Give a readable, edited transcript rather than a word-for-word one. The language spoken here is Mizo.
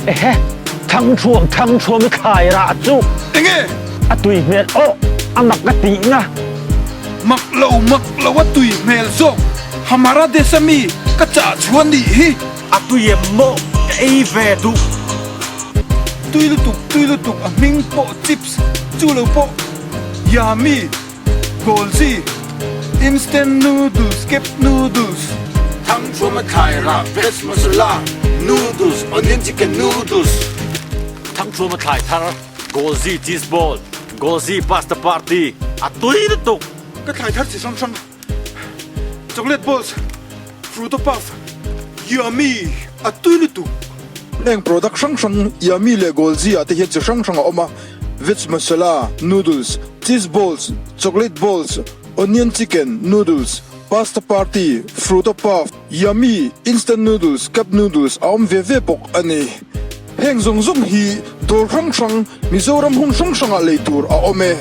Ehe, Thangthuam Thangthuam i thlai rah chu. Enge? A tui hmel aw, a mak ka tihna. Mak lo, mak lo a tui hmel zawk. Hamara Desa mi ka chah chhuan nih hi. A tui em maw? Ka ei ve duh. Tui lutuk, tui lutuk a hming pawh chips chu lo pawh yummy. Golzi, Instant noodles, kep noodles. Thangthuam a thlai rah, veg masala, noodles, onion chicken noodles. Thangthuam a thlai thar, Golzi cheese ball, Golzi pasta party, a tui lutuk. Ka thlai thar chi hrang hrang, chocolate balls, fruto puff, yummy, a tui lutuk. Heng product hrang hrang Yummy leh Golzi ah te hian chi hrang hrang a awm a, Veg masala, noodles, cheese balls, chocolate balls, onion chicken, noodles, pasta party, fruto puff, yummy, instant noodles, cup noodles a awm ve ve bawk a ni. Heng zawng zawng hi dawr hrang hrang Mizoram hmun hrang hrangah lei tur a awm e.